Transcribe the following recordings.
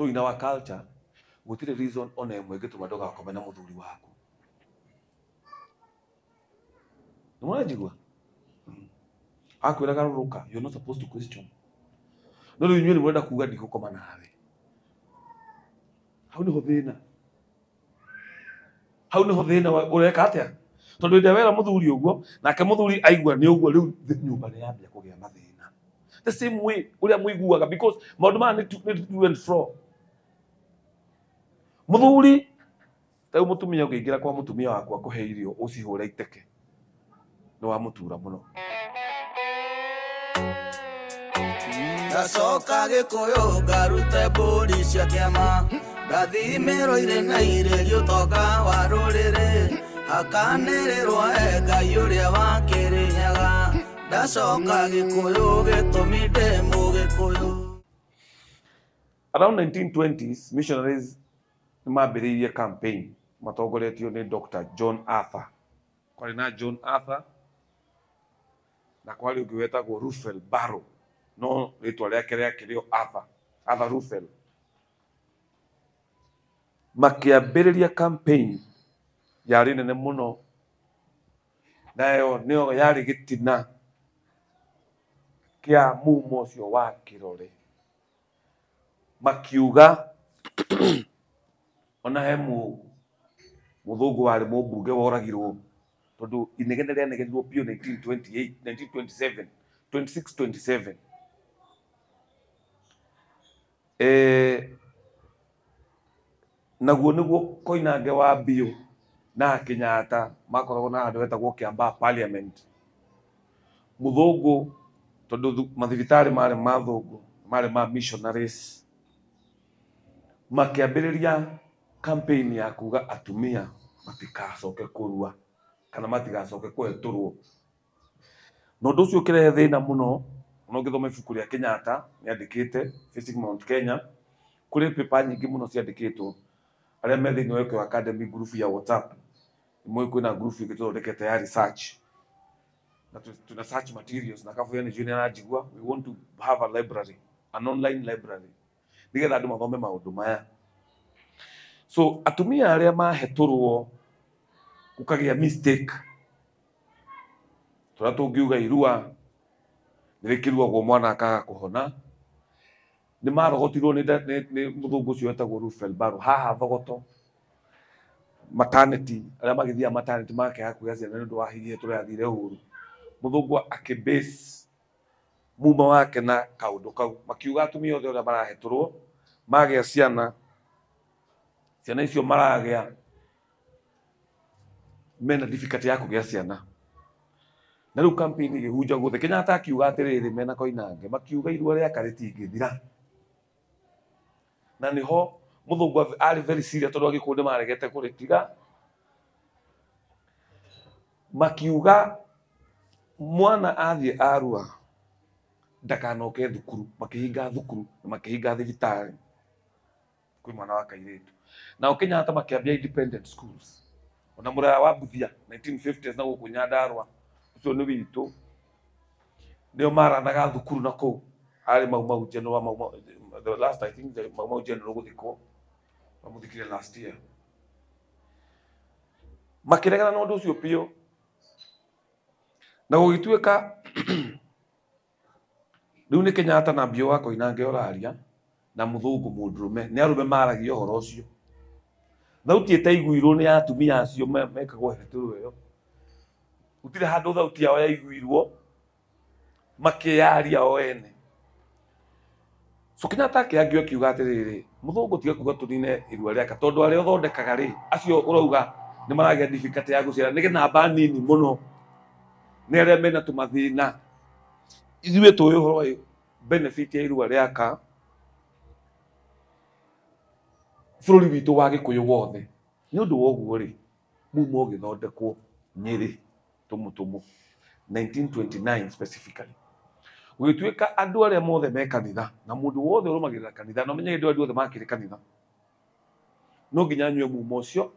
So in our culture gũtirĩ reason ona ĩmwe ĩngĩtũma ndũgakome na mũthuri waku. Nĩ mũranjigua? Akwĩra garũrũka, you're not supposed to question. No rĩu inyuĩ nĩ mũrenda kuga ndigũkoma nawe. Hau nĩho thĩna. Hau nĩho thĩna ũreka atĩa? Tondũ hĩndĩ ĩrĩa wera mũthuri ũguo, nake mũthuri aigua nĩ ũguo, rĩu nyũmba nĩ yambia kũgĩa mathĩna. The same way ũrĩa mũiguaga, because maũndũ maya nĩ to and fro. Mũthuri, ta rĩu mũtumia ũngĩingĩra kwa mũtumia waku akũhe irio ũcihũre iteke, nĩ wamũtura mũno. Ndacoka Gĩkũyũ ngarute mbũri cia kĩama, ngathimĩrwo irĩ na irĩrio ũtonga wa rũrĩrĩ, hakanĩrĩrwo he Ngai ũrĩa wa Kĩrĩnyaga. Ndacoka Gĩkũyũ gĩtũmi ndĩ Mũgĩkũyũ. Around 1920s, missionaries nĩmambĩrĩirie campaign matongoretio nĩ Dr. John Arthur. Kwarĩ na John Arthur na kwarĩ ũngĩ wetagwo Ruffel Barrow, no rĩtwa rĩake rĩakĩrĩ o Arthur, Arthur Ruffel. Makĩambĩrĩria campaign yarĩ nene mũno, nayo nĩyo yarĩ gĩtina kĩa mumo ũcio wa kĩrore. Makiuga ona he mũthũngũ warĩ mũmbunge woragirwo tondũ inegene rĩanegenirwo biũ 1928, 1927, 26, 27. Naguo nĩguo Koinange wa Biũ na Kenyatta makoragwo na handũ hetagwo Kiambaa Parliament. Mũthũngũ tondũ mathibitarĩ marĩ ma thũngũ, marĩ ma missionaries, makĩambĩrĩria campaign ya kuga atumia matikacoke kũrua kana matigacoke kũhetũrwo. Na ũndũ ũcio ũkĩrehe thĩna mũno. Ona ũngĩthoma ibuku rĩa Kenyatta nĩandĩkĩte Facing Mount Kenya, kũrĩ paper nyingĩ mũno ciandĩkĩtwo. Arĩa me thĩinĩ wa Gĩkũyũ Academy group ya WhatsApp, nĩmũĩ kwĩna group ĩngĩ tũthondekete ya research, na tuna search materials, na Kabuya nĩnjũĩ nĩaranjigua. We want to have a library, an online library, nĩgetha andũ mathome maũndũ maya. So atumia arĩa mahetũrwo gũkagĩa mistake, tũrĩa tũngiuga irua nĩrĩkĩruagwo mwana akaga kũhona, nĩ marogotirwo nĩ mũthũngũ ũcio wetagwo Ruffel Barrow. Haha Thogoto maternity, arĩa magĩthiaga maternity magakĩaga kũgĩa ciana nĩ ũndũ wa hihi tũrĩa yathire ũru, mũthũngũ akĩbase muma wake na kaũndũ kau. Makiuga atumia othe arĩa marahetũrwo magĩa ciana, ciana icio maragĩa mena difficulty ya kũgĩa ciana. Na rĩu campaign ĩgĩhunja guothe. Kenyatta akiuga atĩrĩrĩ, mena Koinange makiuga irua rĩaka rĩtingĩthira. Na nĩho mũthũngũ arĩ very serious, tondũ Agĩkũyũ nĩmaregete kũrĩtiga. Makiuga mwana athiĩ arua ndakanoke thukuru, makĩhinga thukuru na makĩhinga thibitarĩ kwĩ mwana wa kairĩtu. Nao Kenyatta makĩambia independent schools. Ona mũraya wa Buthia 1950s na gũkũ Nyandarua, ũcio nĩ witũ, nĩo maranaga thukuru na kũu. Arĩ Mau Mau General, Mau Mau, the last, I think, the Mau Mau General gũthikwo, mamũthikire last year. Makĩregana na ũndũ ũcio biũ, na gũgĩtuĩka rĩu nĩ Kenyatta na Biũ wa Koinange ũraria na mũthũngũ mũndũrũme, nĩ arũme maragia ũhoro ũcio. Thauti ĩtaiguirwo nĩ atumia acio mekagwo hetũrwo ĩyo, gũtirĩ handũ thauti yao yaiguirwo makĩyaria o ene. So Kenyatta akĩangio akiuga atĩrĩrĩ, mũthũngũ tiga kuga tũnine irua rĩaka, tondũ arĩa ũthondekaga rĩ, acio ũrauga nĩ maragĩa difficulty ya gũciara nĩ namba nini mũno, nĩ arĩa mena tũmathĩna. Ithuĩ tũĩ ũhoro wa benefit ya irua rĩaka bũrũri witũ wa Gĩkũyũ wothe. Nĩ ũndũ wa ũguo rĩ, mumo ũgĩthondekwo Nyĩrĩ tũmũtũmũ 1929 specifically. Gũgĩtuĩka andũ arĩa mothe me kanitha na mũndũ wothe ũrũmagĩrĩra kanitha, na ũmenye hĩndĩ ĩyo andũ othe makĩrĩ kanitha, no nginya anyue mumo ũcio.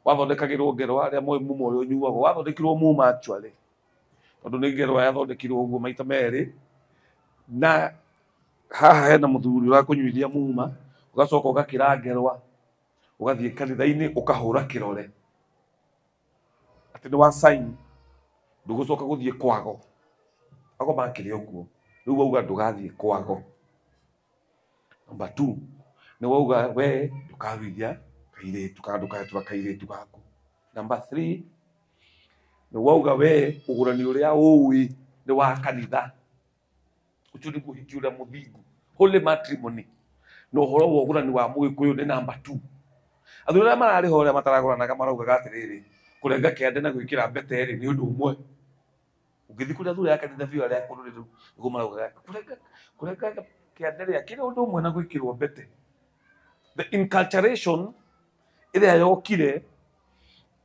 Wathondekagĩrwo ngerwa, arĩa moĩ mumo ũrĩa ũnyuagwo, wathondekirwo mumo actually, tondũ nĩ ngerwa yathondekirwo ũguo maita merĩ. Na haha hena mũthuri ũrakũnyuithia muma, Ũgacoka ũgakĩrangerwa, ũgathiĩ kanitha-inĩ ũkahũra kĩrore atĩ nĩ wa sign, ndũgũcoka gũthiĩ kwago. Ago makĩrĩ o kuo, rĩu wauga ndũgathiĩ kwago. Number 2, nĩ wauga we ndũkaruithia kairĩtu kana ndũkahetũra kairĩtu gaku. Number 3, nĩ wauga we ũgũrani ũrĩa ũĩ nĩ wa kanitha, ũcio nĩguo ũhiki ũrĩa mũthingu, holy matrimony. Na ũhoro wa ũgũrani wa mũgĩkũyũ nĩ number 2. Athuri arĩa mararĩ ho arĩa mataragũranaga maraugaga atĩrĩrĩ, kũrenga kĩande na gwĩkĩra mbete rĩ nĩ ũndũ ũmwe. Ũngĩthiĩ kũrĩ athuri a kanitha biũ arĩa akũrũ rĩ, nĩguo maraugaga kũrenga kĩande rĩ akĩrĩ ũndũ ũmwe na gwĩkĩrwo mbete. The inculturation ĩrĩa yokire,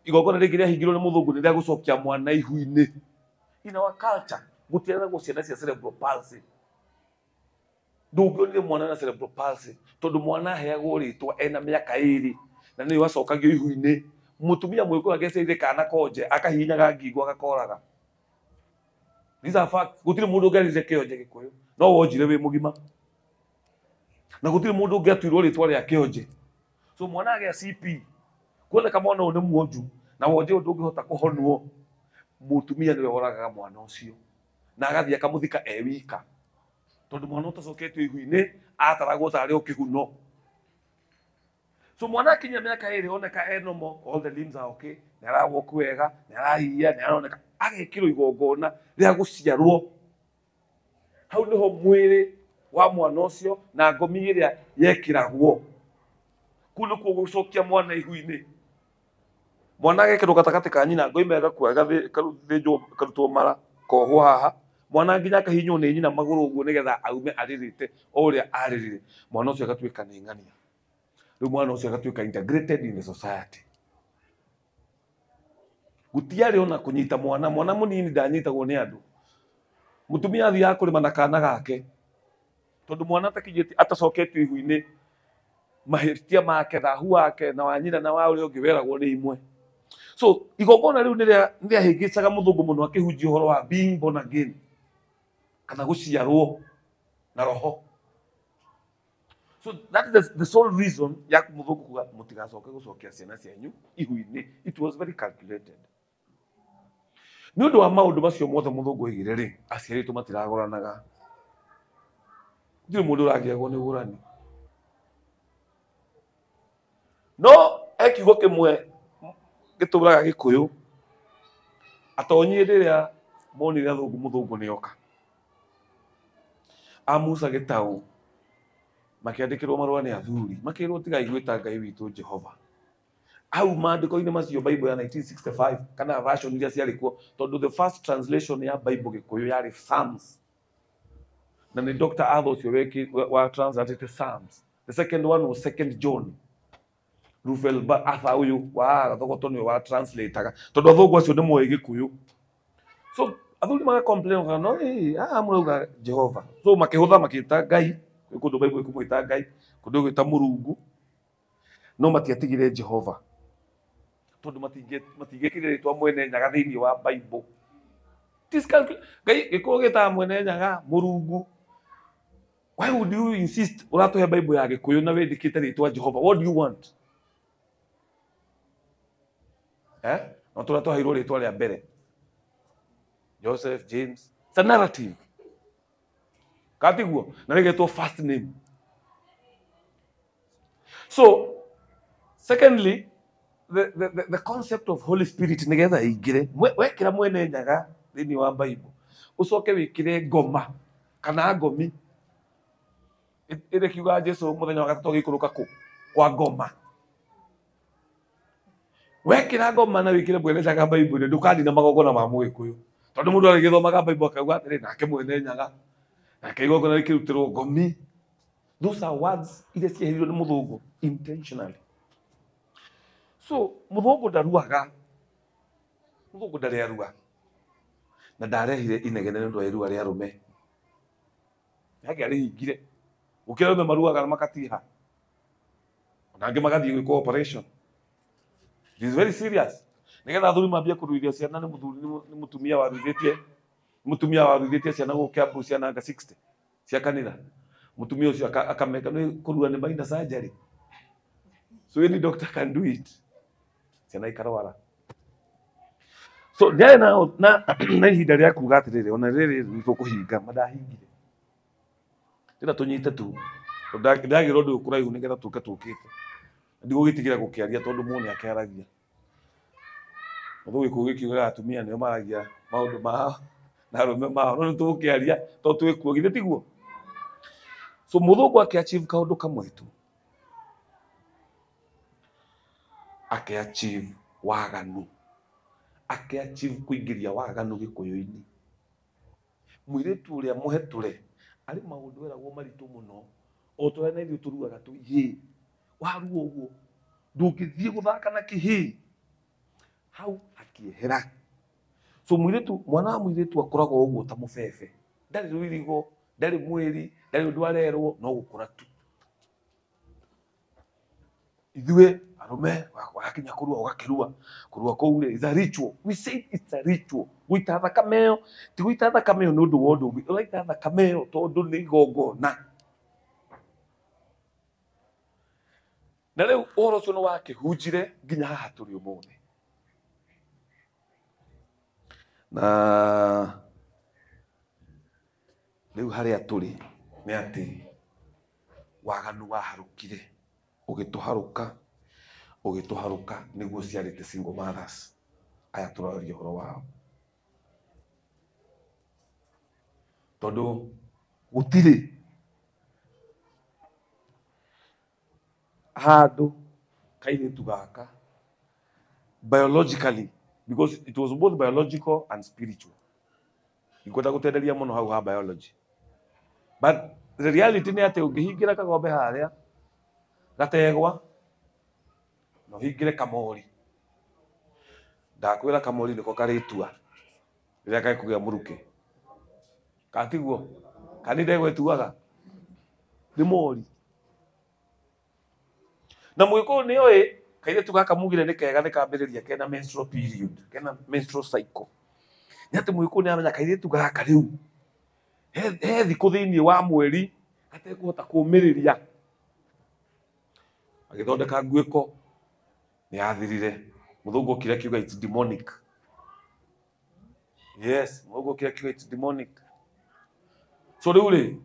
igongona rĩngĩ rĩahingirwo nĩ mũthũngũ nĩ rĩa gũcokia mwana ihu-inĩ. In our culture, gũtiaragwo ciana cia cerebral palsy. Ndũngĩonire mwana na cerebral palsy tondũ mwana aheagwo rĩtwa ena mĩaka 2 na nĩyo acokagio ihu-inĩ. Mũtumia mũgĩkũyũ angĩaciarire kana konje akahihinyaga ngingo agakoraga. These are facts. Gũtirĩ mũndũ ũngĩarire kĩonje gĩkũyũ, no wonjire wĩ mũgima, na gũtirĩ mũndũ ũngĩatuirwo rĩtwa rĩa kĩonje. So mwana agĩa CP, kuoneka mwana ũyũ nĩ muonju na wonje ũyũ ndũngĩhota kũhonwo, mũtumia nĩwe woragaga mwana ũcio na agathiĩ akamũthika e wika, tondũ mwana ũtacoketio ihu-inĩ ataragwo tarĩ o kĩhuno. So mwana akinyia mĩaka 2 oneka e normal, all the limbs are okay, nĩ arawalk wega, nĩ arahihia, nĩ aroneka, agekĩrwo igongona rĩa gũciarwo. Hau nĩho mwĩrĩ wa mwana ũcio na ngomi ĩrĩa yekĩragwo. Kũu nĩkuo gũcokia mwana ihu-inĩ. Mwana agekĩrwo gatagatĩ ka nyina, ngoima ĩgakua, ĩgathĩnjwo, ĩkarutwo mara, kohwo haha. Mwana nginya akahihinywo nĩ nyina magũrũ ũguo nĩgetha aume arĩrĩte o ũrĩa arĩrire. Mwana ũcio agatuĩka nĩ ng'ania. Rĩu mwana ũcio agatuĩka integrated in the society. Gũtiarĩ ona kũnyita mwana, mwana mũnini ndanyitagwo nĩ andũ. Mũtumia athiaga kũrĩma na kana gake, tondũ mwana atakinyĩtie, atacoketio ihu-inĩ, mahĩtia make, thahu wake na wa nyina na wa ũrĩa ũngĩ weragwo nĩ imwe. So igongona rĩu nĩ rĩahĩngĩcaga mũthũngũ mũno akĩhunjia ũhoro wa being born again, kana gũciarwo na roho. So that is the sole reason ya mũthũngũ kuga mũtigacoke gũcokia ciana cianyu ihu-inĩ. It was very calculated. Nĩ ũndũ wa maũndũ macio mothe mũthũngũ oigire rĩ, aciari aitũ matiragũranaga. Gũtirĩ mũndũ ũragĩagwo nĩ ũgũrani. No he kiugo kĩmwe gĩtũraga gĩkũyũ, atonyi hĩndĩ ĩrĩa monire athũngũ mũthũngũ nĩoka, a Musa Gĩtaũ makĩandĩkĩrwo marũa nĩ athuri, makĩrwo tigai gwĩta Ngai witũ Jehova. Hau maandĩko-inĩ macio Bible ya 1965 kana version iria ciarĩ kuo, tondũ the first translation ya Bible gĩkũyũ yarĩ Psalms, na nĩ Dr. Arthur ũcio wa translated Psalms. The second one was Second John. Rufel Arthur ũyũ wa Gathogoto nĩwe wa translataga, tondũ athũngũ acio nĩ moĩ gĩkũyũ. So athuri maga complain kana no haha mũrauga Jehova. So makĩhũtha makĩta Ngai, kwĩ kũndũ Bible ĩkũmwĩta Ngai, kũndũ ĩgwĩta Mũrungu, no matiatigire Jehova, tondũ matingĩkĩrire rĩtwa Mwene Nyaga thĩinĩ wa Bible. Ngai gĩkũyũ gĩtaga Mwene Nyaga Mũrungu. Why would you insist ũratũhe Bible ya gĩkũyũ na wĩndĩkĩte rĩtwa Jehova? What do you want? No tũrĩa twaheirwo rĩtwa rĩa mbere, Joseph, James. It's a narrative. Katiguo na rĩgetwo first name. So secondly, the concept of Holy Spirit nĩgetha ĩingĩre, wekĩra Mwene Nyaga thĩinĩ wa Bible, ũcoke wĩkĩre ngoma kana ngomi ĩrĩa kiuga Jesu mũthenya wa gatatũ agĩikũrũka kũ kwa ngoma. Wekĩra ngoma na wĩkĩre Mwene Nyaga Bible-inĩ, ndũkanina magongona ma mũgĩkũyũ, tondũ mũndũ arĩgĩthomaga Bible akauga atĩrĩ, nake Mwene Nyaga, nake igongona rĩkĩrutĩrwo ngomi. Those are words iria cieherirwo nĩ mũthũngũ intentionally. So mũthũngũ ndaruaga, mũthũngũ ndarĩ arua, na ndarehire inegene nĩ ũndũ wa irua rĩa arũme. Yake arĩhingire, gũkĩra arũme maruaga na makatiha, ona angĩ magathiĩ gwĩkwo operation. It is very serious. Nĩgetha athuri mambie kũruithia ciana nĩ mũthuri, nĩ mũtumia waruithĩtie, mũtumia waruithĩtie ciana gũkũ Kiambu ciana anga 60 cia kanitha. Mutumia ucio akameka ni kurua ni minor surgery. So any doctor can do it. Ciana ikarwara. So ndiarĩ na ihinda rĩa kuga atĩrĩrĩ, ona rĩrĩ nĩ tũkũhinga, mandahingire. Ndĩra tũnyite tu. Ndagĩra ũndũ ũyũ kũraihu nĩgetha tũke tũkĩte. Ndigũgĩtigĩra gũkĩaria tondũ mũndũ nĩakĩaragia. Ũndũ gĩkũyũ gĩkiugaga atumia nĩo maragia maũndũ mao na arũme mao, no nĩtũgũkĩaria tondũ twĩkuo, githĩ tiguo? So mũthũngũ akĩ-achieve kaũndũ kamwe tu. Akĩ-achieve waganu. Akĩ-achieve kũingĩria waganu gĩkũyũ-inĩ. Mũirĩtu ũrĩa mũhetũre arĩ maũndũ eragwo maritũ mũno, o ta ũrĩa na ithuĩ tũruaga tũ yĩ warua ũguo ndũngĩthiĩ gũthaka na kĩhĩĩ hau hakĩehera. So mũirĩtu, mwana wa mũirĩtu akoragwo ũguo ta mũbebe, ndarĩ rũirigo, ndarĩ mwĩri, ndarĩ ũndũ arerwo, no gũkũra tu. Ithuĩ arũme wakinya kũrua ũgakĩrua, kũrua kũu rĩ is a ritual. We say it's a ritual. Gũita thakame ĩyo ti gũita thakame ĩyo nĩ ũndũ wa ũndũ ũngĩ, ũraita thakame ĩyo tondũ nĩ igongona. Na rĩu ũhoro ũcio nĩ wakĩhunjire nginya haha tũrĩ ũmũthĩ. Na rĩu harĩa tũrĩ nĩ atĩ waganu waharũkire ũgĩtũharũka ũgĩtũharũka nĩguo ciarĩte single mothers aya tũraria ũhoro wao, tondũ gũtirĩ handũ kairĩtu gaka biologically, because it was both biological and spiritual. Ndikwenda gũtenderia mũno hau ha biology, but the reality nĩ atĩ ũngĩhingĩra kagombe harĩa gategwa na ũhingĩre kamori, ndakwĩra kamori nĩko karĩtua rĩrĩa gekũgĩa mũrukĩ, katiguo kana nĩ ndegwa ĩtuaga nĩ mori. Na mũgĩkũyũ nĩ oĩ kairĩtu gaka mugire nĩ kega nĩ kambĩrĩria kena menstrual period, kena menstrual cycle. Nĩ atĩ mũgĩkũyũ nĩ aramenya kairĩtu gaka rĩu he thikũ thĩinĩ wa mweri gatekũhota kũũmĩrĩria. Agĩthondeka nguĩko nĩ yathirire. Mũthũngũ okire akiuga it's demonic. Yes, mũthũngũ okire akiuga it's demonic. So rĩu rĩ,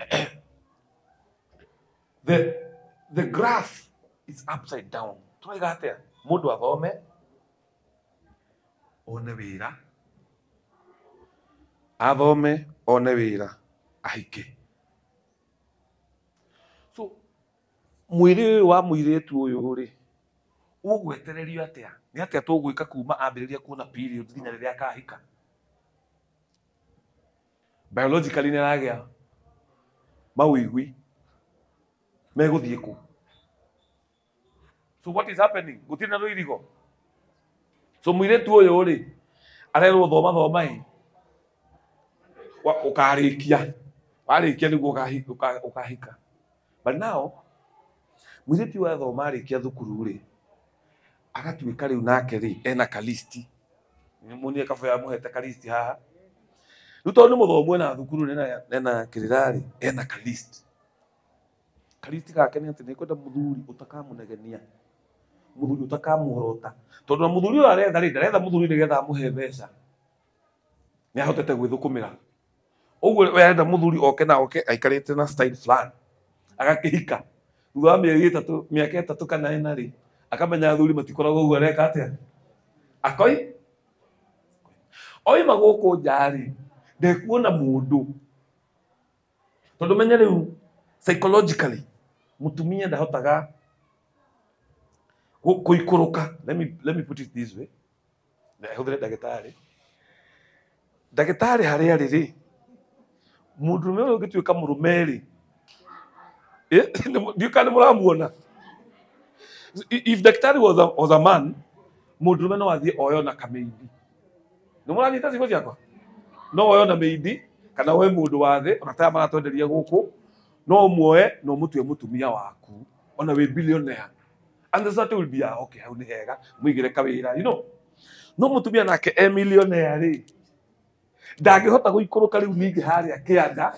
the graph is upside down. Tũraiga atĩa? Mũndũ athome, one wĩra, athome, one wĩra, ahike. So mwĩrĩ ũyũ wa mũirĩtu ũyũ rĩ, ũgwetererio atĩa? Nĩ atĩa tũgwĩka kuma ambĩrĩria kuona period nginya rĩrĩa akahika? Biologically nĩ aragĩa mawĩgwi megũthiĩ kũ? So what is happening? Gũtirĩ na rũirigo. So mũirĩtu ũyũ rĩ, arerwo thoma thoma ĩ, ũkarĩkia, warĩkia nĩguo ũkahika. But now mũirĩtu ũyũ athoma arĩkia thukuru rĩ, agatuĩka rĩu nake rĩ ena kalisti. Nĩmuonire kabaya amũhete kalisti haha. Rĩu tondũ nĩ mũthomu ena thukuru ena kĩrĩra rĩ, ena kalisti. Kalisti gake nĩ atĩ nĩkwenda mũthuri ũtakamũnegenia, mũthuri ũtakamuorota, tondũ na mũthuri ũyũ aretha rĩ, ndaretha mũthuri nĩgetha amũhe mbeca, nĩ ahotete gwĩthũkũmĩra. Ũguo we arenda mũthuri oke na oke aikarĩte na style fulani, agakĩhika thutha wa mĩeri ĩtatũ, mĩaka ĩtatũ kana ĩna rĩ, akamenya athuri matikoragwo ũguo, areka atĩa? Akoi oima gũkũ nja rĩ, ndekuona mũndũ, tondũ menye rĩu psychologically mũtumia ndahotaga kũikũrũka. Let me put it this way, hũthĩre ndagĩtarĩ. Ndagĩtarĩ harĩa arĩ rĩ, mũndũrũme ũrĩa ũngĩtuĩka mũrũme rĩ, ndiũĩ kana nĩ mũramuona. If daktari was a man, mũndũrũme no athiĩ oyo na kamĩindi. Nĩ mũranyita ciugo ciakwa? No oyo na mĩindi kana oe mũndũ wa thĩ, ona taya maratwenderia gũkũ, no ũmuoe na ũmũtue mũtumia waku, ona wĩ billionaire. And the society will be, ah, okay, hau nĩ hega, mũigĩre kawĩra, you know. No mũtumia nake e millionaire rĩ, ndangĩhota gũikũrũka rĩu ningĩ harĩa kĩanda.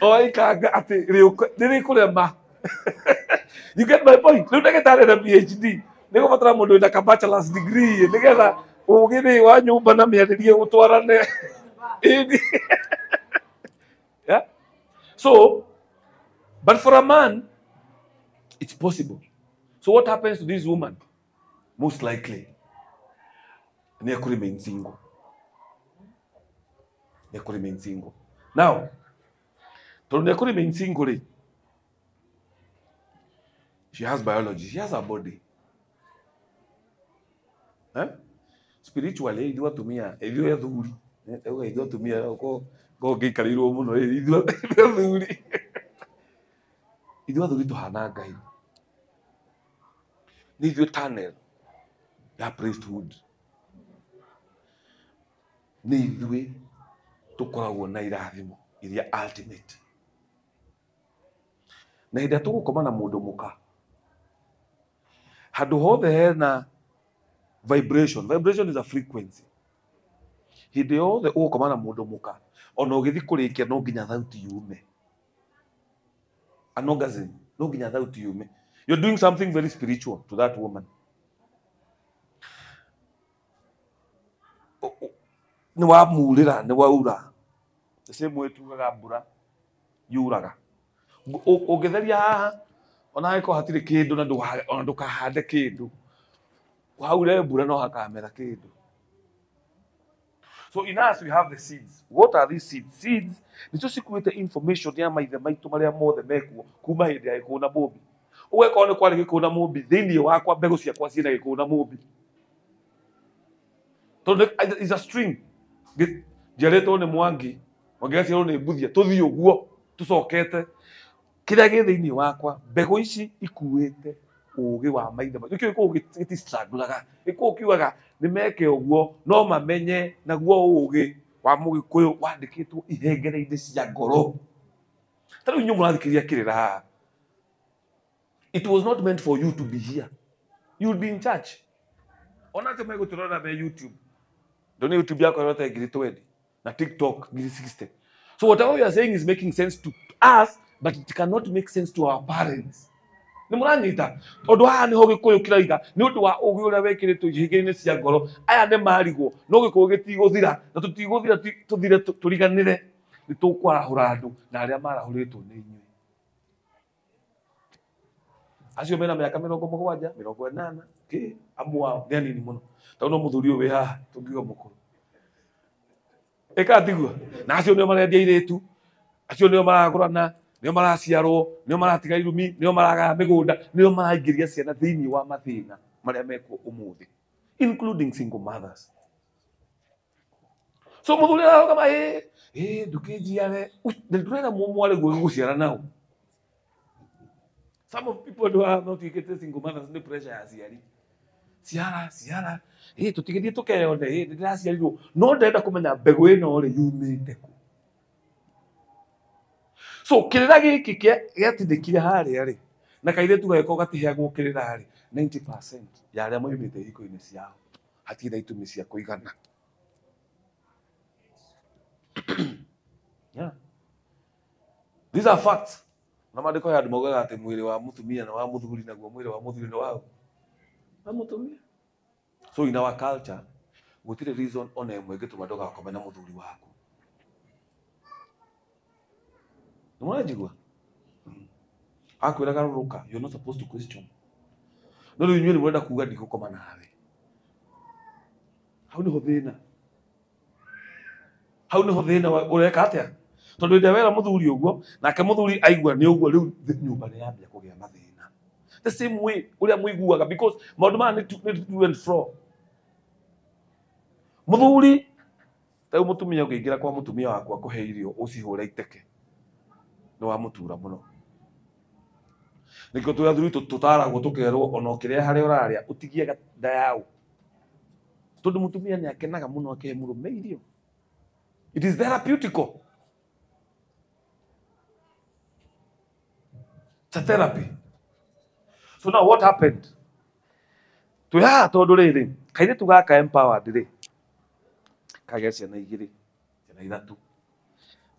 O ikanga atĩ rĩkũrema. You get my point? Rĩu ndagĩtarĩ na PhD nĩ gũbatara mũndũ wĩna ka bachelor's degree nĩgetha ũgĩ rĩ wa nyũmba na mĩarĩrie gũtwarane. Yeah? So, but for a man, it's possible. So what happens to this woman? Most likely, nĩ ekũ remain single. Nĩ ekũ remain single. Now, tondũ nĩ ekũ remain single rĩ, she has biology, she has a body. Eh? Spiritually, ithuĩ atumia, ithuĩ athuri, ithuĩ atumia, ko ngĩikarĩirwo mũno, ithuĩ athuri. Ithuĩ athuri tũhana Ngai. Nĩ ithuĩ tunnel ya priesthood. Nĩ ithuĩ tũkoragwo na irathimo iria ultimate. Na hĩndĩ ĩrĩa tũgũkoma na mũndũ mũka, handũ hothe hena vibration. Vibration is a frequency. Hĩndĩ yothe ũgũkoma na mũndũ mũka, ona ũgĩthiĩ kũrĩkia no nginya thauti yume. An orgasm, no nginya thauti yume. You're doing something very spiritual to that woman. Nĩ wamurĩra, nĩ waura. The same way tugaga mbura yuraga. Ũngĩtheria haha, ona angĩkorwo hatirĩ kĩndũ na ona ndũkahande kĩndũ, haure mbura no hakamera kĩndũ. So in us we have the seeds. What are these seeds? Seeds nicio cikuĩte information ya maithe maitũ marĩa mothe mekuo kuma hĩndĩ ya gĩkũũ na mũmbi. Ũgekora nĩ kwarĩ gĩkũũ na mũmbi, thĩinĩ wakwa mbegũ ciakwa ciĩna gĩkũũ na mũmbi. Tondũ is a string. Njiarĩtwo nĩ Mwangi, Mwangi aciarwo nĩ Mbuthia, tũthiĩ ũguo tũcokete. Kĩrĩa gĩ thĩinĩ wakwa, mbegũ ici ikuĩte ũgĩ wa maithe maitũ. Nĩkĩo gĩkũyũ gĩtistrangulaga. Gĩkũyũ kiugaga nĩ meke ũguo no mamenye naguo ũgĩ wa mũgĩkũyũ wandĩkĩtwo ihengere-inĩ cia ngoro. Ta rĩu inyuĩ mũrathikĩrĩria kĩrĩra haha. It was not meant for you to be here. You will be in church. Ona acio megũtũrora me YouTube. Ndone YouTube yakwa ĩrota ngiri 20 na TikTok ngiri 60. So whatever we are saying is making sense to us, but it cannot make sense to our parents. Nĩ mũranyita? Tondũ haha nĩho gĩkũyũ kĩraiga nĩ ũndũ wa ũgĩ ũrĩa wekĩrĩtwo ihĩngĩ-inĩ cia ngoro. Aya nĩ marigwo, no gĩkũyũ gĩtigũthira, na tũtigũthira tũthire tũriganĩre. Nĩ tũkwarahũra andũ na arĩa marahũrĩtwo nĩ inyuĩ. Acio mena mĩaka 70, 80, kĩ amwe ao nĩ anini mũno. Tondũ no mũthuri ũyũ wĩ haha tũngiuga mũkũrũ. Ĩka tiguo? Na acio nĩo marendia airĩtu, acio nĩo maragũrana, nĩo maraciarwo, nĩo maratiga irumi, nĩo maragaya mĩgũnda, nĩo maraingĩria ciana thĩinĩ wa mathĩna marĩa mekuo ũmũthĩ, including single mothers. So mũthuri ararũgama, ĩ ndũkĩnjiare, ndũrenda mwarĩ guo gũciara nao. Some of people do have not get single mothers nĩ pressure ya aciari. Ciara, ciara, ĩ tũtigĩthiĩ tũkeyone, ĩ nĩndĩraciarirwo, no ndĩrenda kũmenya mbegũ ĩno rĩ yumĩte kũ. So kĩrĩra gĩkĩ gĩatindĩkire harĩa rĩ, na kairĩtu gagĩkorwo gatiheagwo kĩrĩra rĩ, 90% ya arĩa maumĩte ihiko-inĩ ciao hatirĩ na itũmi cia kũigana. Yeah. These are facts. Na maandĩko ya andũ maugaga atĩ mwĩrĩ wa mũtumia na wa mũthuri naguo mwĩrĩ wa mũthuri nĩ wa mũtumia. So in our culture, gũtirĩ reason ona ĩmwe ĩngĩtũma ndũgakome na mũthuri waku. Nĩ mũranjigua? Akwĩra garũrũka, you're not supposed to question. No rĩu inyuĩ nĩ mũrenda kuga ndigũkoma nawe. Hau nĩho thĩna. Hau nĩho thĩna ũreka atĩa? Tondũ hĩndĩ ĩrĩa wera mũthuri ũguo, nake mũthuri aigua nĩ ũguo, rĩu nyũmba nĩ yambia kũgĩa mathĩna. The same way ũrĩa mũiguaga, because maũndũ maya nĩ to and fro. Mũthuri, ta rĩu mũtumia ũngĩingĩra kwa mũtumia waku akũhe irio ũcihũre iteke, nĩ wamũtura mũno. Nĩkĩo twĩ athuri tũtaragwo tũkerwo ona ũkĩrĩa harĩa ũrarĩa ũtigie nda yao. Tondũ mũtumia nĩ akenaga mũno akĩhe mũrũme irio. It is therapeutical. It's a therapy. So now what happened? Twĩ haha tondũ rĩrĩ, kairĩtu gaka empowered rĩ, kagĩa ciana igĩrĩ, ciana ithatũ,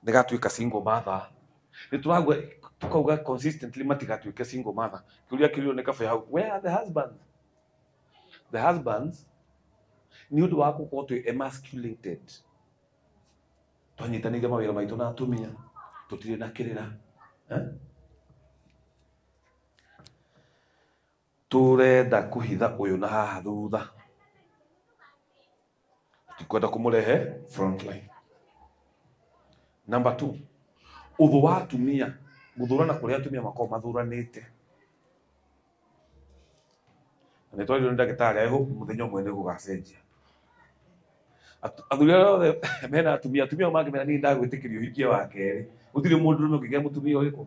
nĩ gatuĩka single mother, Nĩ tũrauga tukauga consistently matigatuĩke single mother. Kĩũria kĩrĩa nĩ kabe hau, where are the husbands? The husbands nĩ ũndũ wa gũkorwo twĩ emasculated. Twanyitanĩire mawĩra maitũ na atumia, tũtirĩ na kĩrĩra. Tũrenda kũhitha ũyũ na haha thutha, tũtikwenda kũmũrehe frontline. Number 2, ũthũ wa atumia, gũthũrana kũrĩa atumia makoragwo mathuranĩte. Na nĩ twarirwo nĩ ndagĩtarĩ, I hope mũthenya ũmwe nĩ gũgacenjia. Athuri arĩa othe mena atumia, atumia ao mangĩmera niĩ ndagwĩtĩkĩria ũhikie wa kerĩ, gũtirĩ mũndũrũme ũngĩgĩa mũtumia ũrĩkũ?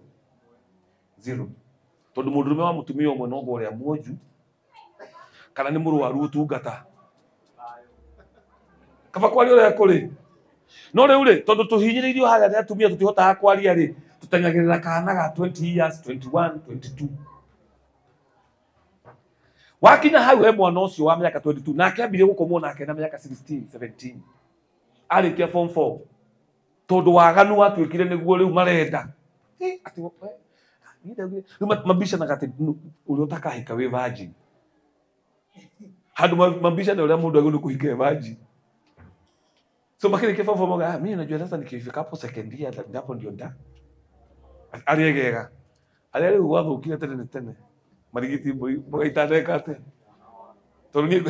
Zero. Tondũ mũndũrũme wa mũtumia ũmwe no ũrĩa mwonju kana nĩ mũrwaru ũtungata. Kaba kwaria ũrĩa kũrĩ. No rĩu rĩ, tondũ tũhinyĩrĩirio harĩa nĩ atumia tũtihotaga kwaria rĩ, tũteng'agĩrĩra kana ga 20 years, 21, 22. Wakinya hau he mwana ũcio wa mĩaka 22, nake ambire gũkomwo nake na mĩaka 16, 17. Arĩkia form 4. Tondũ waganu watuĩkire nĩguo rĩu marenda. Atĩ rĩu mabicanaga atĩ ũrĩa ũtakahika wĩ virgin. Handũ mabicana ũrĩa mũndũ agĩrĩirwo kũhika e virgin. So makĩrĩkia form 4 mauga, mimi najua sasa nikifika hapo second year hapo ndio nda. Arĩegega. Arĩa rĩu gwathũkire tene nĩ tene. Marigiti mbũri mũgaitaneka atĩa? Tondũ niĩ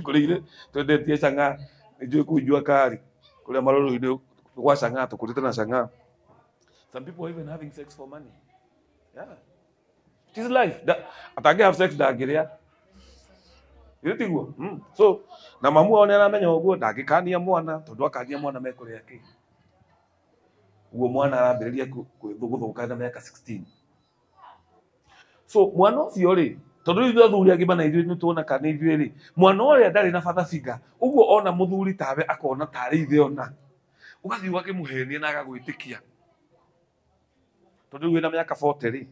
ngũrĩire twendetie chang'aa, nĩnjũĩ kũu jua kari kũrĩa marũrũ-inĩ gwa chang'aa, tũkũrĩte na chang'aa. Some people are even having sex for money. Yeah. It is life. Atangĩ have sex ndangĩrĩa. Githĩ tiguo? So na mamu wao nĩaramenya ũguo, ndangĩkania mwana tondũ akania mwana mekũrĩa kĩ. Ũguo mwana arambĩrĩria gũthũka na mĩaka 16. So mwana ũcio rĩ, tondũ rĩu ithuĩ athuri agima na ithuĩ nĩtuona kana ithuĩ rĩ, mwana ũrĩa ndarĩ na father figure, ũguo ona mũthuri tawe akona tarĩ ithe ona. Ũgathiĩ ũgakĩmũhenia na agagwĩtĩkia. Tondũ rĩu wĩna mĩaka 40 rĩ,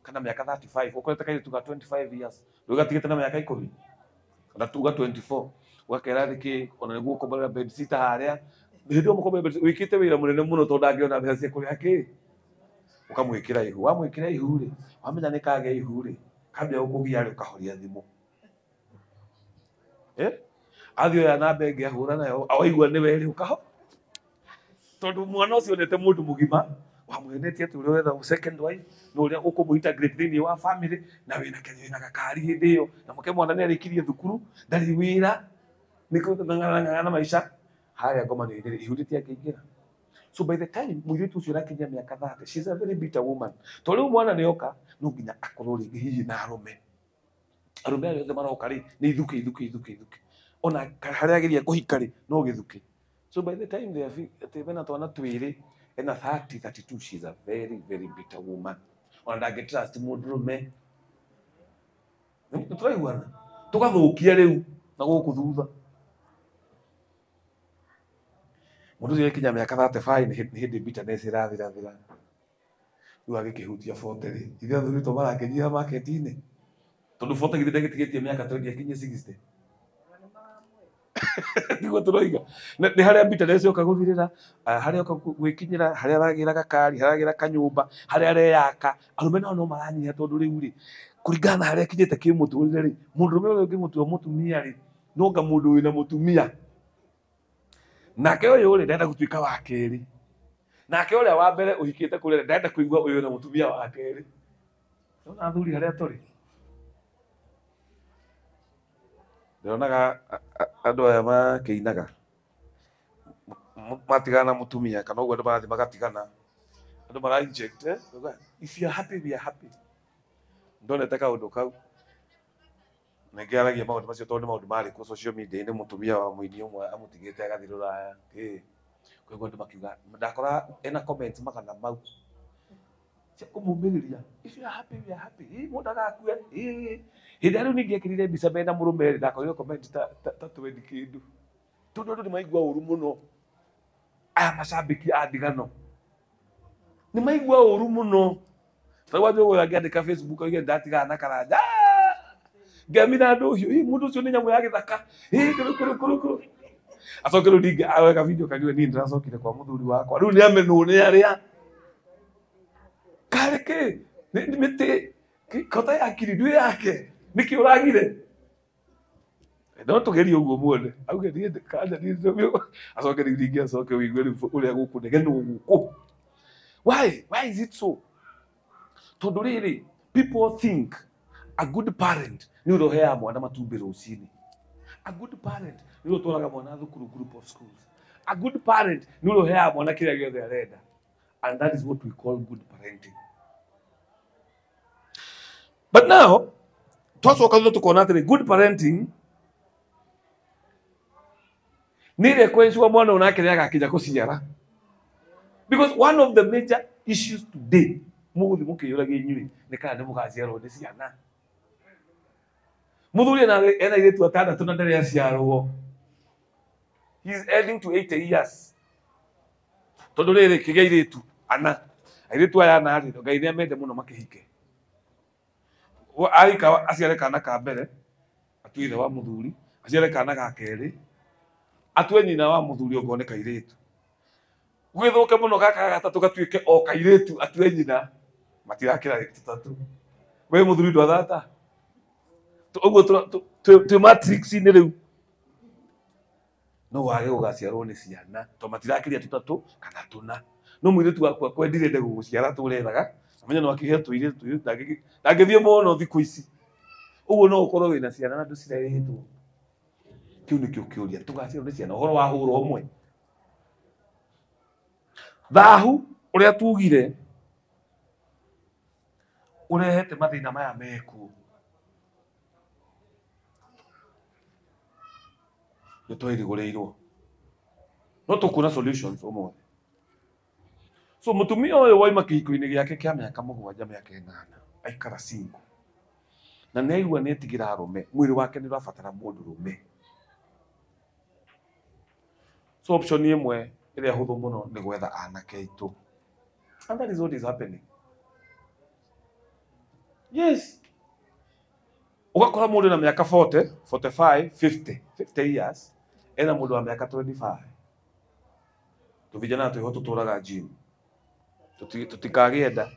kana mĩaka 35, ũkorete kairĩtu ga 25 years, rĩu gatigĩte na mĩaka 10 kana tuga 24, ũgakera nĩkĩ ona nĩguo ũkomborera bed sitter harĩa. Hĩndĩ ĩyo mũkomborera bed sitter, wĩkĩte wĩra mũnene mũno tondũ ndangĩona mbeca cia kũrĩha kĩ. Ũkamwĩkĩra ihu, wamwĩkĩra ihu rĩ, wamenya nĩ kagĩa ihu rĩ, kambia gũkũgia rĩ, ũkahoria thimũ. Athiĩ oya namba ĩngĩ ahũra nayo, awaigua nĩwe rĩ, ũkaho. Tondũ mwana ũcio onete mũndũ mũgima, wamwenetie atĩ ũrĩa ũretha second wife, na ũrĩa ũkũmũ integrate thĩinĩ wa family, na wĩna gakari hĩndĩ ĩyo, na mũke mwana nĩarĩkirie thukuru, ndarĩ wĩra, nĩ kũng'ang'ana na maica. Harĩa ngomanio-inĩ rĩ, ihu rĩtiangĩingĩra. So by the time mũirĩtu ũcio arakinyia mĩaka 30, she's a very bitter woman. Tondũ rĩu mwana nĩoka, no nginya akorwo rĩngĩ hihi na arũme. Arũme arĩa othe maroka rĩ, nĩ ithukĩ, ithukĩ, ithukĩ, ithukĩ. Ona harĩa ageria kũhika rĩ, no gĩthukĩ. So by the time they are atĩ mena twana twĩrĩ, ena 30, 32, she's a very, very bitter woman. Ona ndangĩ trust mũndũrũme. Nĩ tũraiguana? Tũgathũkia rĩu na gũkũ thutha. Mũndũ ũcio akinya mĩaka 35 nĩ hĩndĩ bitterness ĩrathirathira. Rĩu agĩkĩhutia 40 rĩ, ithuĩ athuri to marakĩnyiha market-inĩ. Tondũ 40 githĩ ndagĩtigĩtie mĩaka 20 akinye 60. Nĩguo tũroiga. Nĩ harĩa bitterness yoka gũthirĩra, harĩa yoka gwĩkinyĩra, harĩa aragĩra gakari, harĩa aragĩra kanyũmba, harĩa areyaka. Arũme nao no maranyiha tondũ rĩu rĩ, kũringana na harĩa akinyĩte kĩmũtũrĩre rĩ, mũndũrũme ũrĩa ũngĩmũtua mũtumia rĩ, no anga mũndũ wĩna mũtumia. Nake ũyũ rĩ, ndenda gũtuĩka wa kerĩ. Nake ũrĩa wa mbere ũhikĩte kũrĩa ndenda kũigua ũyũ na mũtumia wa kerĩ. Nĩwona athuri harĩa tũrĩ? Ndĩronaga andũ aya makĩinaga matigana na mũtumia kana ũguo andũ marathiĩ magatigana, andũ mara inject, if you are happy, we are happy. Ndonete kaũndũ kau. Nĩngĩaragia maũndũ macio tondũ nĩ maũndũ marĩ kuo social media-inĩ, mũtumia wa mũini ũmwe amũtigĩte agathiĩ rũraya, kĩ. Koguo andũ makiuga, ndakora ena comments magana mau cia kũmũmĩrĩria, if you are happy, we are happy. Mũndũ agakue. Hĩndĩ ĩrĩa rĩu ningĩ ekĩrire mbica mena mũrũme rĩ, ndakorire comment ta 20 kĩndũ. Tondũ andũ nĩmaigua ũru mũno. Aya macambĩki a ndigano nĩmaigua ũru mũno. Rĩu wanjũ ũyũ angĩandĩka Facebook oige ndatigana na Karanja. Ngemi na andũ ũcio, mũndũ ũcio nĩ nyamũ ya gĩthaka. Kũrũ, kũrũ, kũrũ, kũrũ. Acoke rĩu ningĩ aweka video kagiwe niĩ ndĩracokire kwa mũthuri wakwa. Rĩu nĩamenwo nĩ arĩa. Karĩ kĩ? Nĩ mĩtĩ kota ya kiri ndwĩ yake. Nĩkĩ ũragire? No tũgerie ũguo muone. Auge niĩ kanja niĩ acoke rĩu rĩngĩ acoke ũigue rĩu ũrĩa gũkũnegenwo gũkũ. Why? Why is it so? Tondũ rĩrĩ, people think a good parent nĩ ũrĩa ũheaga mwana matumbĩ rũcinĩ. A good parent nĩ ũrĩa ũtwaraga mwana thukuru group of schools. A good parent nĩ ũrĩa ũheaga mwana kĩrĩa gĩothe arenda. And that is what we call good parenting. But now, twacoka thutha tukona atĩrĩ, good parenting nĩ ĩrĩa ĩkũensure mwana onake nĩ agakinya kũciara. Because one of the major issues today, mũgũthiĩ mũkĩyũragia inyuĩ nĩ kana nĩ mũgaciarwo nĩ ciana. Mũthuri ena airĩtu atandatũ na ndarĩ aciarwo. He is heading to 80 years. Tondũ rĩrĩ kĩgĩa airĩtu ana. Airĩtu aya ana rĩ, Ngai nĩ amende mũno makĩhike. Arika aciare kana ka mbere, atue ithe wa mũthuri, aciare kana ga kerĩ, atue nyina wa mũthuri okorwo nĩ kairĩtu. Gwĩthũke mũno gaka ga gatatũ gatuĩke o kairĩtu atue nyina, matirakĩra tũtatũ. We mũthuri ndwathata. Ũguo twĩ matrix-inĩ rĩu. No wage gũgaciarwo nĩ ciana tondũ matirakĩria tũtatũ kana tũna. No mũirĩtu waku akwendire ende gũgũciara tũrethaga, amenye no akĩhe tũirĩtu tũirĩtu ndangĩthiĩ mũno thikũ ici. Ũguo no ũkorwo wĩna ciana na ndũcirerĩtwo. Kĩu nĩkĩo kĩũria, tũgaciarwo nĩ ciana ũhoro wa hũra ũmwe. Thahu ũrĩa tugire ũrehete mathĩna maya mekuo. Nĩ twairigũrĩirwo. No tũkuona solutions ũmũthĩ. So mũtumia ũyũ waima kĩhiko-inĩ gĩake kĩa mĩaka 7 mĩaka 8 aikara single. Na nĩ aigua nĩ etigĩra arũme, mwĩrĩ wake nĩ ũrabatara mũndũrũme. So option ĩmwe ĩrĩa hũthũ mũno nĩ gwetha anake aitũ. And that is what is happening. Yes. Ũgakora mũndũ na mĩaka 40, 45, 50, 50 years, ena mũndũ wa mĩaka 25. Tũvijana twĩho tũtũraga gym. Tũtikagĩenda.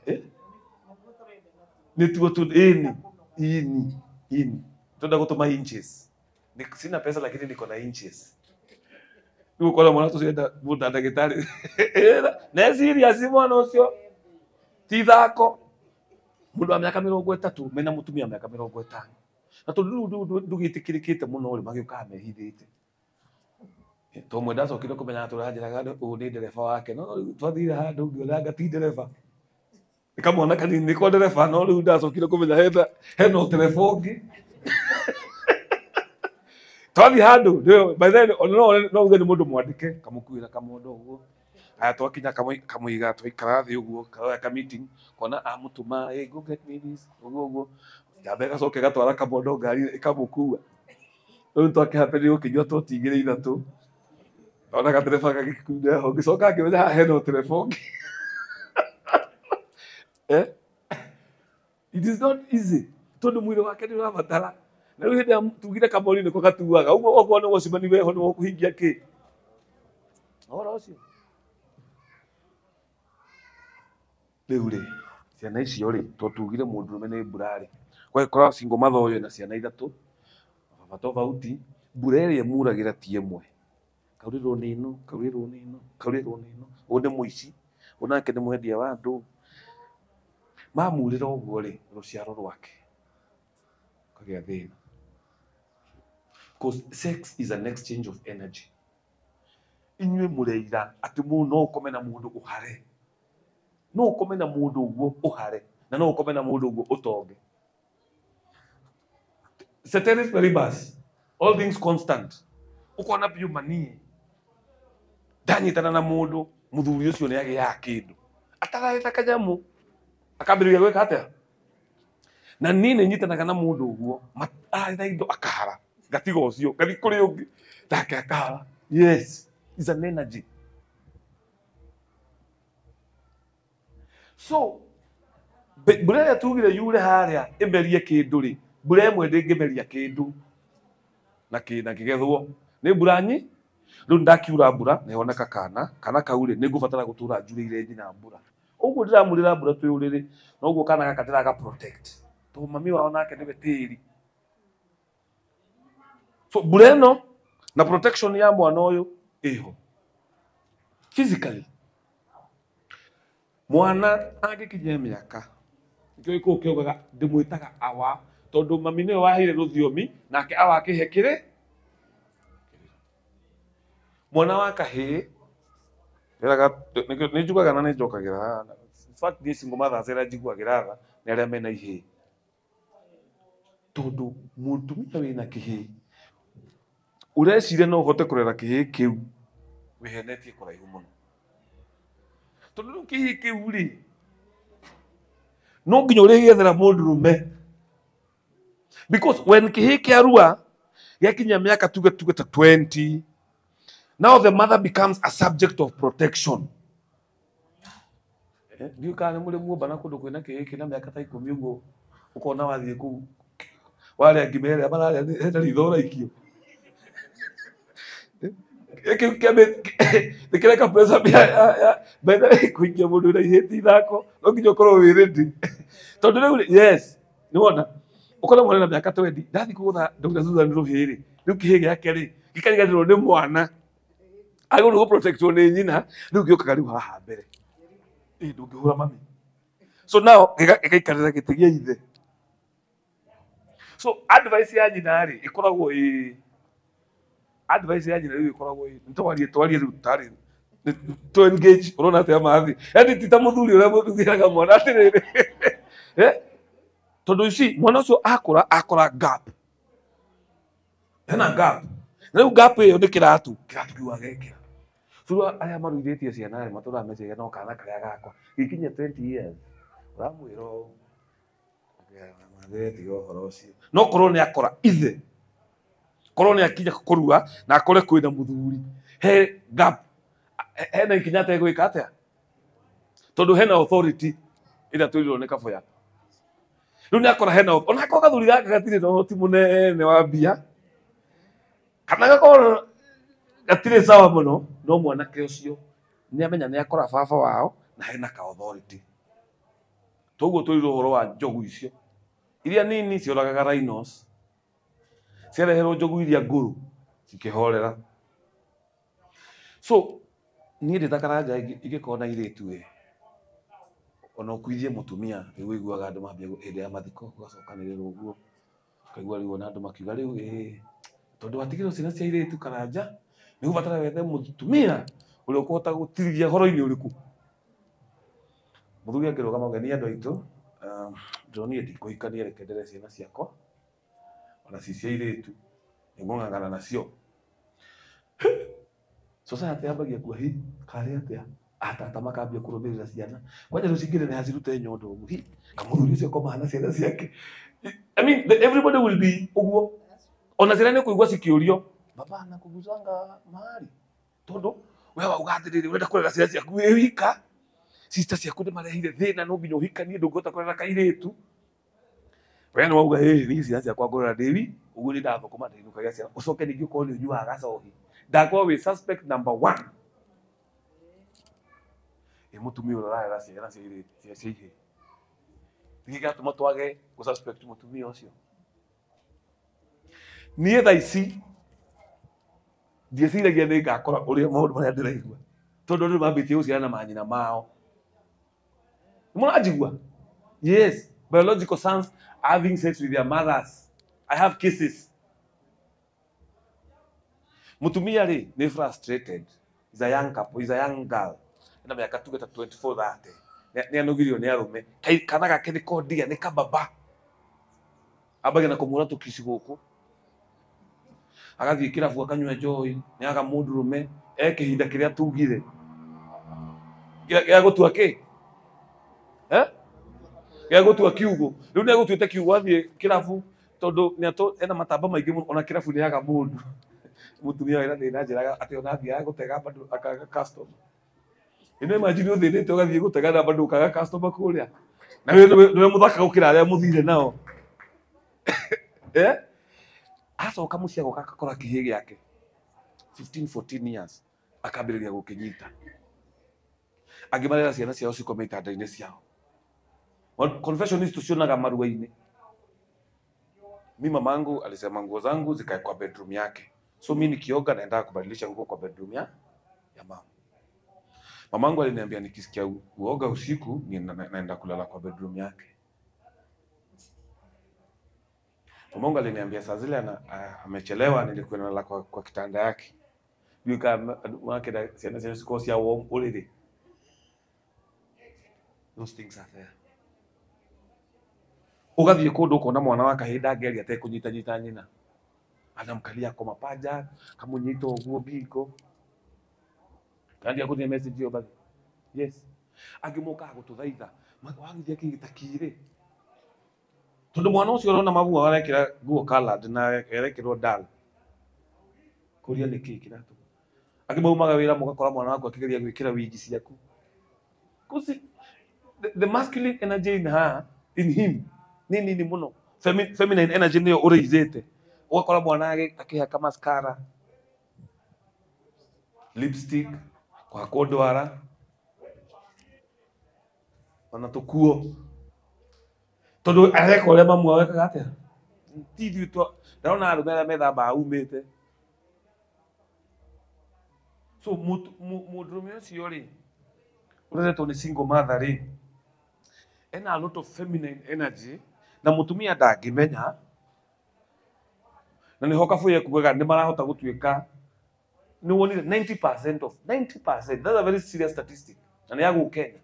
Nĩtuo tu ini ini ini. Tunda gũtũma inches. Sina pesa lakini niko na inches. Rĩu ũkora mwana tũcienda mũndũ ndagĩtarĩ. Ne serious mwana ũcio. Ti ithako. Mũndũ wa mĩaka 30 mena mũtumia wa mĩaka 50. Na tondũ rĩu ndũgĩtĩkĩrĩkĩte mũno rĩ, magĩũkaga mehithĩte. Tondũ mwe ndacokire kũmenya tũranjĩraga ũyũ nĩ ndereba wake, no rĩu twathire handũ ngĩona anga ti ndereba. Nĩ kamwana kanini nĩko ndereba, no rĩu ndacokire kũmenya hena ũtereba ũngĩ. Twathiĩ handũ, by then no uge nĩ mũndũ mwandĩke, kamũkuĩra kamondo ũguo. Aya twakinya kamũiga twaikara thĩ ũguo, karoya ka meeting, kona amũtũma, hey, go get me this, ũguo ũguo. Yambe gacoke gatwara kamondo ngari ĩkamũkua. Rĩu twakĩhapenia gũkĩnyua toti 2 3. Ona gatereba gagĩkunda ho, ngĩcoka ngĩmenya haha hena ũtereba ũngĩ. It is not easy. Tondũ mwĩrĩ wake nĩ ũrabatara. Na rĩu hĩndĩ ĩrĩa tugire kamori nĩko gatuaga. Ũguo okorwo nĩ gũcemania weho nĩ ũkũhingia kĩ? Ũhoro ũcio. Rĩu rĩ, ciana icio rĩ, to tugire mũndũrũme nĩ mbura rĩ. Gwagĩkorwo single mother ũyũ ena ciana 3, baba tofauti, mbura ĩrĩa ĩmuragĩra ti ĩmwe. Kaurĩrwo nĩ ĩno, kaurĩrwo nĩ ĩno, kaurĩrwo nĩ ĩno. Ũyũ nĩ mũici, ũyũ nake nĩ mwendia wa andũ. Mamurĩra ũguo rĩ, rũciaro rwake kagĩa thĩna. Because sex is an exchange of energy. Inyuĩ mũreira atĩ mũndũ no ũkome na mũndũ ũhare. No ũkome na mũndũ ũguo ũhare, na no ũkome na mũndũ ũguo ũtonge. Ceteris paribus, all things constant. Ũkona biũ manii. Ndanyitana na mũndũ, mũthuri ũcio nĩ agĩaga kĩndũ. Atararĩ na kanyamũ. Akambĩrĩria gwĩka atĩa? Na niĩ nĩ nyitanaga na mũndũ ũguo, arĩ na indo akahara. Ngatiga ũcio, ngathiĩ kũrĩ ũngĩ, nake akahara. Yes, is an energy. So, mbura ĩrĩa tugire yure harĩa ĩmerie kĩndũ rĩ, mbura ĩmwe ndĩngĩmeria kĩndũ na kĩgethwo. Nĩ mbura nyi? Rĩu ndakiura mbura, nĩhoneka kana, kana kau rĩ, nĩngũbatara gũtũra njurĩire nyina mbura. Ũguo ndĩramurĩra mbura twĩ ũrĩrĩ, noguo kana gaka ndĩraga protect. Tondũ mami wao nake nĩwe tĩri. So mbura ĩno na protection ya mwana ũyũ ĩho. Physically. Mwana angĩkinyia mĩaka, nĩkĩo gĩkũyũ kĩaugaga ndĩmwĩtaga awa, tondũ mami nĩwe waheire rũthiomi nake awa akĩhe kĩrĩ. Mwana wa kahĩĩ nĩ njugaga na nĩ njokagĩra. In fact niĩ single mothers arĩa njiguagĩra tha nĩ arĩa mena ihĩĩ. Tondũ mũtumia wĩna kĩhĩĩ ũreciria no ũhote kũrera kĩhĩĩ kĩu wĩhenetie kũraihu mũno. Tondũ rĩu kĩhĩĩ kĩu rĩ, no nginya ũrĩgĩethera mũndũrũme. Because when kĩhĩĩ kĩarua gĩakinya mĩaka tuge ta 20, now the mother becomes a subject of protection. Ndiũĩ kana nĩ mũrĩ muomba na kũndũ kwĩna kĩhĩĩ kĩna mĩaka ta 10 ũguo, ũkona wathiĩ kũu warĩa ngima ĩrĩa mararĩa hena ritho ũraikio. Kĩu nĩ kĩreka pressure ya by the way kũikia mũndũ wĩna ihĩĩ ti ithako, no nginya ũkorwo wĩ ready. Tondũ rĩu yes, nĩ wona ũkona mwana na mĩaka 20 ndathiĩ kũgũtha Dr. Susan rũhĩ rĩ, rĩu kĩhĩĩ gĩake rĩ gĩkariganĩrwo nĩ mwana, agĩrĩirwo gũ protectwo nĩ nyina, rĩu gĩũkaga rĩu haha mbere. Ĩ ndũngĩhũra mami. So now gĩgaikarĩra gĩtĩ gĩa ithe. So advice ya nyina rĩ ĩkoragwo ĩ advice ya nyina rĩu ĩkoragwo ĩ twarie rĩu tarĩ to engage ũrona atĩa mathi. Yaani ti ta mũthuri ũrĩa mũthugĩraga mwana atĩrĩrĩ. Tondũ you see mwana ũcio akũra akora gap. Hena gap. Na rĩu gap ĩyo nĩ kĩratũ, kĩratũ kĩu agekĩra. So arĩa maruithĩtie ciana rĩ matũraga meciria no kana karĩa gakwa gĩkinya 20 years ũramwĩra ũũ tiga ũhoro ũcio. No korwo nĩ akora ithe, korwo nĩ akinya kũrua na akore kwĩna mũthuri, he gap, hena ikinya ategwĩka atĩa, tondũ hena authority ĩrĩa twĩrirwo nĩ Kaboya. Rĩu nĩ akora hena ona akorwo gathuri gaka gatirĩ na ũhoti mũnene wa mbia kana gakorwo gatirĩ sawa mũno, no mwanake ũcio nĩ amenya nĩ akora baba wao na hena ka authority. Toguo twĩrirwo ũhoro wa njogu icio iria nini cioragaga rhinos, ciareherwo njogu iria ngũrũ cikĩhorera. So niĩ ndĩ ta Karanja ingĩkorwo na airĩtu ĩ, ona ũkuithie mũtumia rĩu ũiguaga andũ mambia hĩndĩ ya mathiko gũgacokanĩrĩrwo ũguo, ũkaigua rĩu ona andũ makiuga rĩu ĩ tondũ watigĩrwo ciana cia airĩtu Karanja nĩ ũgũbatara wethe mũtumia ũrĩa ũkũhota gũtirithia ũhoro-inĩ ũrĩkũ. Mũthuri angĩrũgama auge niĩ andũ aitũ ndĩronire ndikũhikania reke ndere ciana ciakwa ona ci cia airĩtu nĩngũng'ang'ana nacio. Society yambagia kuga hi karĩ atĩa, atata makambia kũrũmĩrĩra ciana kwanja rĩu cingĩneneha cirute nyondo ũguo, hi kamũthuri ũcio akomaga na ciana ciake. I mean, everybody will be ũguo. Ona ciana nĩ kũigua cikĩũrio baba anakuguzanga mahali, tondũ we wauga atĩrĩrĩ ũrenda kũrera ciana ciaku wĩ wika, sister ciaku nĩ marehire thĩna no nginya ũhikanie ndũngĩhota kũrera kairĩtu. We nĩ wauga ĩ niĩ ciana ciakwa ngũrera ndĩ wi ũguo nĩ ndathũkũma ndĩinũkagia ciana, ũcoke ningĩ ũkorwo nĩ ũnyuaga gacohi, ndakorwo wĩ suspect number 1. Ĩ mũtumia ũrĩa ũrarera ciana cia airĩtu cia ihĩĩ, nĩkĩ kĩratũma twage gũ suspect mũtumia ũcio? Niĩ thaa ici ndieciragia nĩ ngakora ũrĩa maũndũ marĩa ndĩraigua, tondũ andũ mambĩtie gũciarana na manyina mao. Mũranjigua? Yes, biological sons having sex with their mothers. I have cases. Mũtumia rĩ nĩ frustrated. Is a young couple, is a young girl. Ena mĩaka tuge ta 24 30. Nĩ anogirio nĩ arũme. Kana gake nĩ kondia, nĩ kababa. Ambagia na kũmũra tũkici gũkũ. Agathiĩ kĩrabu akanyua njohi, nĩ aga mũndũrũme, e kĩhinda kĩrĩa tugire. Gĩa gũtua kĩ? Gĩa gũtua kiugo. Rĩu nĩ egũtuĩte kiugo athiĩ kĩrabu tondũ ena matamba maingĩ mũno, ona kĩrabu nĩ aga mũndũ. Mũtumia wĩna thĩna njĩraga atĩ ona athiaga gũtega bado akaga customer. Ĩno imagine ũthĩnĩte ũgathiĩ gũtega na bado ũkaga customer kũrĩa. Na nĩwe mũthaka gũkĩra arĩa mũthire nao. Acoka mũciĩ agoka akakora kĩhĩĩ gĩake 15 14 years akambĩrĩria gũkĩnyita. Angĩ marera ciana ciao cikome itanda-inĩ ciao. Confession ici tucionaga marua-inĩ. Mi mamangu alisema nguo zangu zikae kwa bedroom yake. So mi nikioga naenda kubadilisha nguo kwa bedroom ya mama. Mamangu aliniambia nikisikia kuoga usiku naenda kulala kwa bedroom yake. Mamangu aliniambia saa zile amechelewa nilikuwa nalala kwa kitanda yake. Yuka wake da ciana ciao cikorwo cia warm already. Those things are there. Ugathiĩ kũndũ ũkona mwana wa kahĩĩ ndangĩaria atekũnyitanyita nyina. Anamkalia kwa mapaja, kamunyita ũguo mbingo. Kandia kũthie message ĩyo bathi. Yes. Angĩ mokaga gũtũthaitha, wagithia kĩngĩ ta kĩrĩ. Tondũ mwana ũcio ũrona mabu arekĩra nguo colored na arekĩrwo dull. Kũria nĩ kĩĩ kĩratũma. Angĩ maumaga wĩra mũgakora mwana waku akĩgeria gwĩkĩra wigi ciaku. Kusi the masculine energy in her, in him, nĩ nini mũno. Feminine energy nĩyo ũrĩizĩte. Ũgakora mwana akĩhaka mascara, lipstick, kũhakwo ndwara, ona tũkuo. Tondũ areka ũrĩa mamu wao ekaga atĩa? Ti ithuĩ ndarona arũme arĩa methambaga umĩte. So mũndũrũme ũcio rĩ, ũreretwo nĩ single mother rĩ, ena a lot of feminine energy na mũtumia ndangĩmenya, na nĩho Kabuye ekugaga nĩ marahota gũtuĩka nĩ wonire 90% of 90%, that's a very serious statistic, na nĩ ya gũkũ Kenya.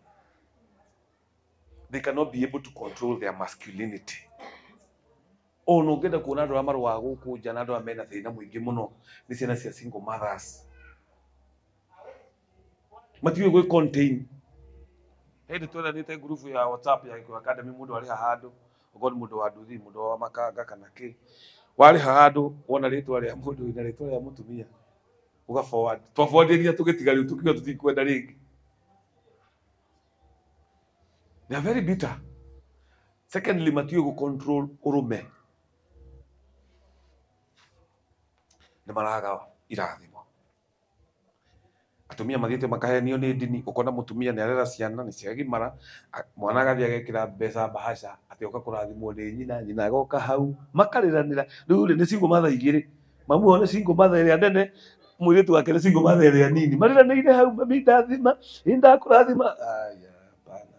They cannot be able to control their masculinity. Ona ũngĩenda kuona andũ arĩa marũaga gũkũ nja na andũ arĩa mena thĩna mũingĩ mũno nĩ ciana cia single mothers. Matiũĩ gwĩ contain. Hĩndĩ tweranĩte ngurubu ya WhatsApp ya Gĩkũyũ Academy, mũndũ arĩha handũ, okorwo nĩ mũndũ wa nduthi, mũndũ wa makanga kana kĩ, warĩha handũ wona rĩtwa rĩa mũndũ na rĩtwa rĩa mũtumia ũga forward. Twa forward nginya tũgĩtiga rĩu tũkiuga tũtikwenda rĩngĩ. They are very bitter. Secondly, matiũĩ gũ control ũrũme. Nĩ maraga irathimo. Atumia mathiĩte makahenio nĩ ndini, ũkona mũtumia nĩ arera ciana nĩ ciagimara, mwana agathiĩ agekĩra mbeca bahasha atĩ oka kũrathimwo nĩ nyina, nyina agoka hau makarĩranĩra. Rĩu rĩ nĩ single mother igĩrĩ, mamu wao nĩ single mother ĩrĩa nene, mũirĩtu wake nĩ single mother ĩrĩa nini, marĩranĩire hau, mami ndathima, ĩ ndakũrathima. Aya, hapana.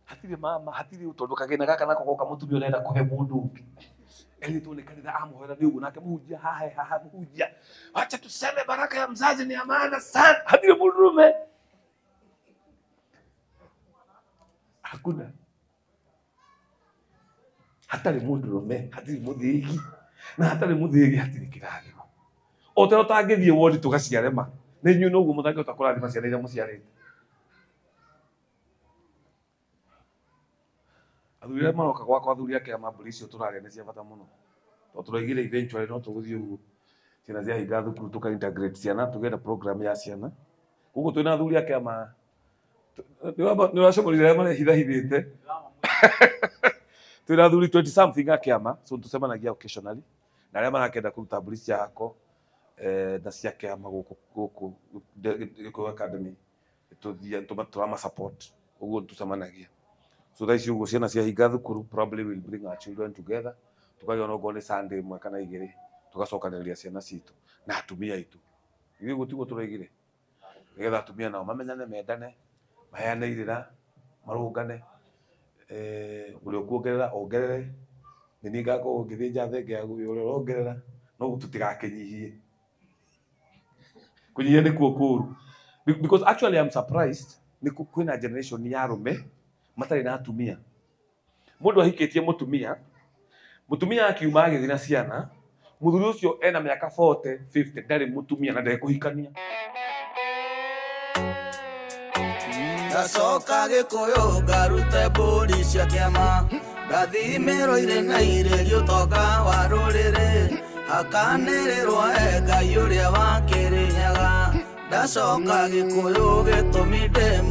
Hatirĩ mama, hatirĩ tondũ kagĩna gaka nako goka mũtumia ũrenda kũhe mũndũ ũngĩ. Erĩtwo nĩ kanitha amũhoera nĩ ũguo, nake mũhunjia haha haha mũhunjia, wacha tuseme baraka ya mzazi ni ya maana sana. Hatirĩ mũndũrũme, hakuna, hatarĩ mũndũrũme, hatirĩ mũthĩgi, na hatarĩ mũthĩgi hatirĩ kĩrathimo. O ta ũtangĩthiĩ wodi tũgaciarema, nĩ inyuĩ noguo mũtangĩhota kũrathima ciana iria mũciarĩte. Athuri arĩa maroka gwakwa, athuri a kĩama, mbũri icio tũrarĩa nĩ cia bata mũno. Tondũ tũraigire eventually no tũgũthiĩ ũguo ciana ciahinga thukuru tũka integrate ciana, tũgĩe program ya ciana. Koguo twĩna athuri a kĩama, nĩ ũracomorire arĩa marehithahithĩte. Twĩna athuri 20 something a kĩama, so tũcemanagia occasionally na arĩa marakĩenda kũruta mbũri cia hako na cia kĩama gũkũ Gĩkũyũ Academy, tũthiĩ tũrama support, ũguo tũcemanagia. So thaa ici ũguo ciana ciahinga thukuru, probably we'll bring our children together, tukagĩa ona okorwo nĩ Sunday ĩmwe kana igĩrĩ, tũgacokanĩrĩria ciana citũ na atumia aitũ. Ithuĩ ũguo tiguo tũraigire, nĩgetha atumia nao mamenyane, mendane, maheane irĩra, marũngane, ũrĩa ũkuongerera ongerere, nĩ niĩ ngakorwo ngĩthĩnja thenge ya ũrĩa ũrongerera, no tũtigakĩnyihie. Kũnyihia nĩkuo kũũru. Because actually I'm surprised nĩ kwĩna generation ya arũme matarĩ na atumia. Mũndũ ahikĩtie mũtumia, mũtumia akiuma agĩthiĩ na ciana, mũthuri ũcio ena mĩaka 40, 50, ndarĩ mũtumia na ndekũhikania. Ndacoka Gĩkũyũ ngarute mbũri cia kĩama, ngathimĩrwo irĩ na irĩrio ũtonga wa rũrĩrĩ, hakanĩrĩrwo he Ngai ũrĩa wa Kĩrĩnyaga. Ndacoka Gĩkũyũ gĩtũmi ndĩ